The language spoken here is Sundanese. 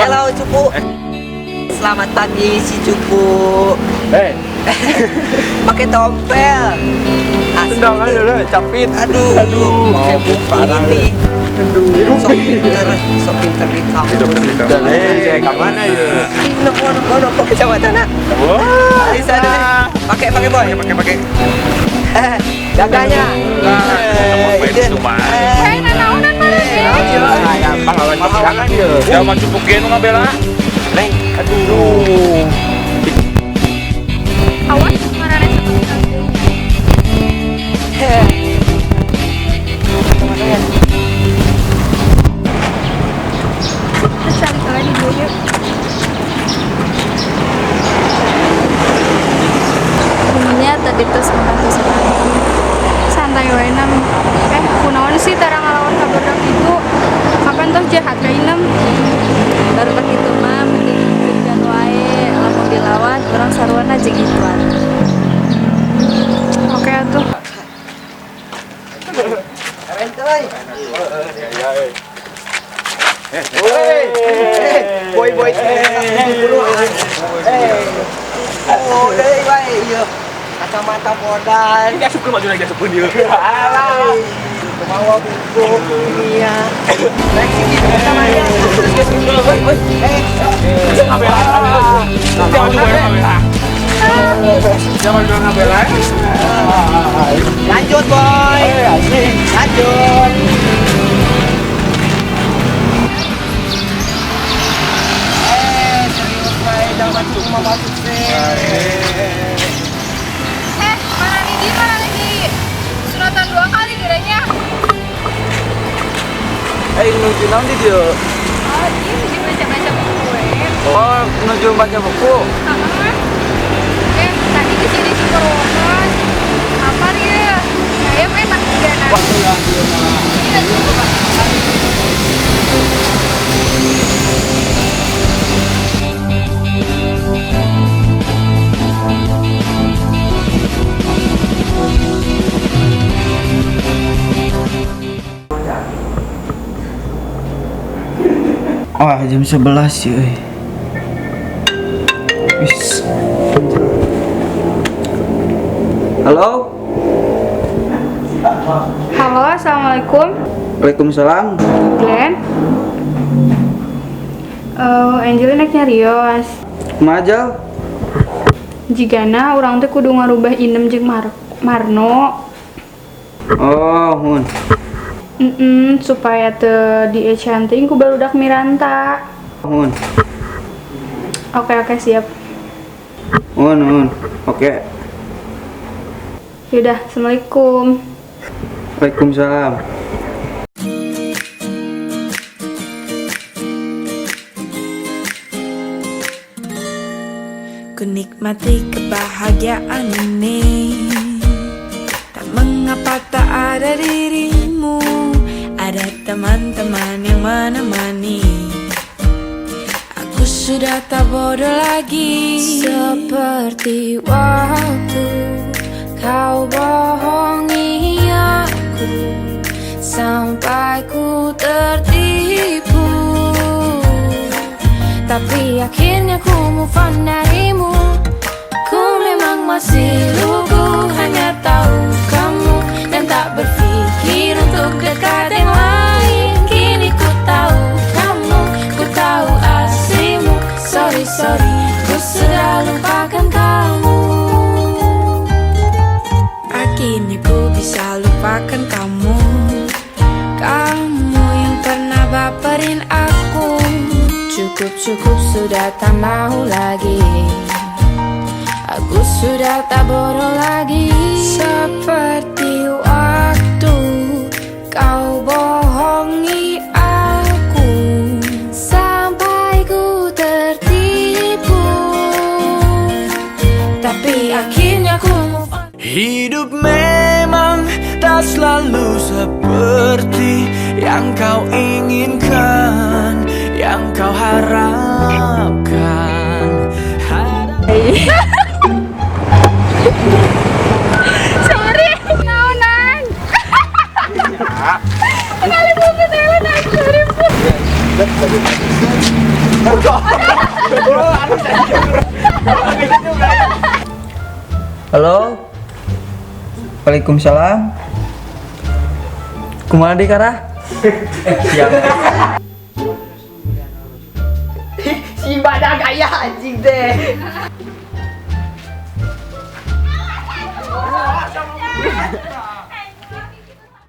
Hello, Cupu. Selamat pagi, si Cupu. Eh, Pakai tompel. Asli. Tendang aja lah, capit. Aduh, Aduh, pakai buku ini. Sok pinter, sok pinter di kampus. Eh, ke mana ya? No, no, no, no, pakai kacamata nak. Wah. Bisa deh. Pakai, pakai, boy. Pakai, pakai. Eh, gagahnya. Eh, itu. Kayak nanaonan mana sih? Gampang lawan jangan ya. Jangan cukup gen ngabela. Neng, Aduh. Awas marane satu. Eh. Kacamatanya. Terus cari lagi dulu yuk. Temennya tadi terus makan tuh santai wae, Nam. Eh, kunaon sih tara ngalawan ka barudak itu? Kapan tuh jahat ka Inem? Barudak itu mah mending dikeun wae, lamun dilawan urang saruana jeung Idwan. Oke atuh. Keren coy. Eh, Boy boy. Eh. Oh, deui wae ieu. Kacamata modal. Ini asup maju lagi, asup dia. Alah. Bawa buku kimia. Next ini kacamatanya. Boy, boy. Eh. Ngabela. Jangan juga ngabela. Jangan juga ngabela. Lanjut, boy. Lanjut. Eh, serius wae, jangan cuma masuk sih. Eh, mana nih di mana lagi? Sunatan dua kali gerenya. Eh, menuju nanti dia. Oh, dia lagi baca-baca buku we. Oh, menuju baca buku. Heeh. Eh, tadi di sini si Purwokan. Apa dia? Ayam enak juga nah. Ini nggak cukup, Pak. Wah, jam 11 ya. Euy. Wis. Halo? Halo, assalamualaikum. Waalaikumsalam. Glenn. Eh, Angelina nek nyarios. Kumaha, Jal? Jigana urang teh kudu ngarubah Inem jeung Marno. Oh, mun. Supaya teu diecanting ku barudak Miranta. Mun. Oke, siap. Mun, mun. Oke. Yaudah, assalamualaikum. Waalaikumsalam. Ku nikmati kebahagiaan ini. Tak mengapa tak ada dirimu. Ada teman-teman yang menemani. Aku sudah tak bodoh lagi. Seperti waktu kau bohongi aku sampai ku tertipu. Tapi akhirnya ku move on darimu. Ku memang masih lugu, hanya tahu kamu dan tak berpikir untuk dekat yang lain. Kini ku tahu kamu, ku tahu aslimu. Sorry, sorry, ku sudah lupakan kamu. Akhirnya ku bisa lupakan kamu. Kamu yang pernah baperin aku. Cukup-cukup sudah tak mau lagi. Aku sudah tak bodoh lagi. Seperti waktu kau bohongi aku sampai ku tertipu. Tapi akhirnya ku move on. Hidup memang tak selalu seperti yang kau inginkan, yang kau harapkan. Sorry, naonan. Kali buku teh, sorry. Halo. Waalaikumsalam. Kumaha di Kara? Siap. Si badak gaya anjing teh.